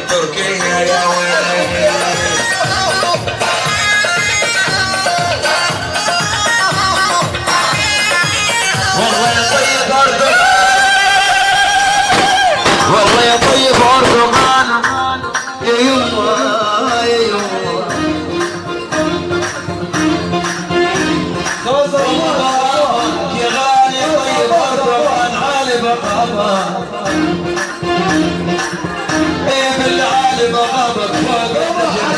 تركيا يا ويلي. والله يا طيب أردوغان، والله يا طيب أردوغان، يا يما يا يما. يا غالي طيب أردوغان عالي مقامك، إيه بالعالي مقامك فوق النجم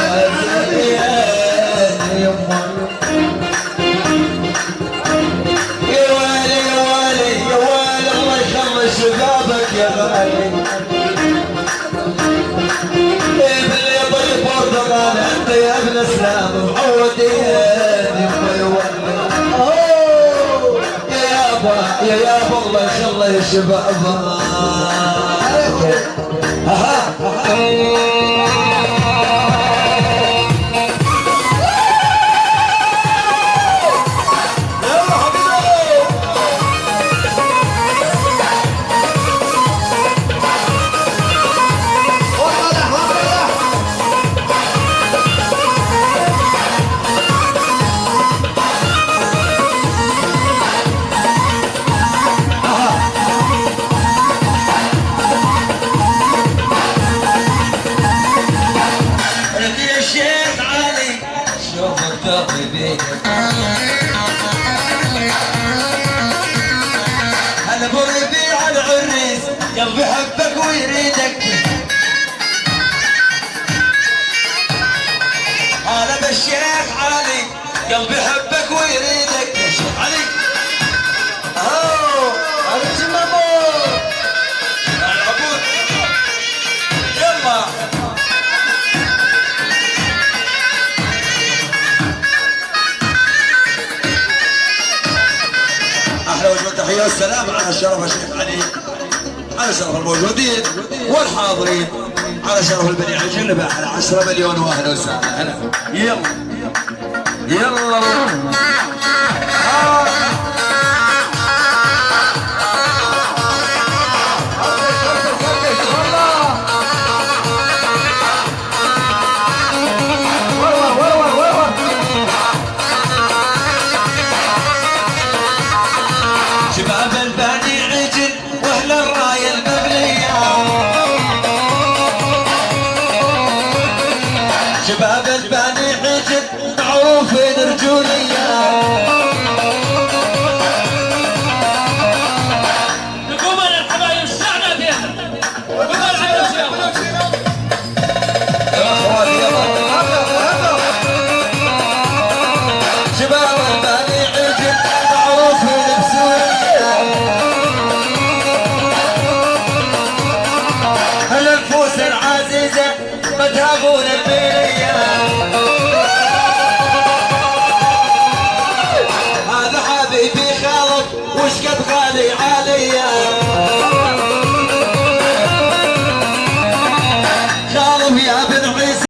يا يما. يا ويلي يا ويلي يا ويلي، الله يخلي شبابك يا غالي. إيه باللي يا طيب أردوغان أنت يا ابن اسلام معودين يما يا ويلي. يا يابا يا يابا الله يخلي شبابك. ها يلا حبيبي. لك يا شيخ علي شوفك ترضي بيك، هلا ابو ربيع العريس قلبي حبك ويريدك. هلا بالشيخ علي قلبي حبك ويريدك يا شيخ علي. اهو العبود يلا. احلى وجبة تحية والسلام على شرف الشيخ علي، على شرف الموجودين والحاضرين، على شرف البني عجل بأحلى 10 مليون واهلا وسهلا. هلا يلا يلا. شباب البني عجل واهل الراية المبنية، شباب البني عجل معروفين رجولية. نقوم الحبايب الشعب فيها، قوم الحبايب. يا اخواتي يلا. شباب البني عجل معروفين بسوريا، هالنفوس العزيزة ما تهابون البلية. هذا حبيبي خالد وش قد غالي عليا،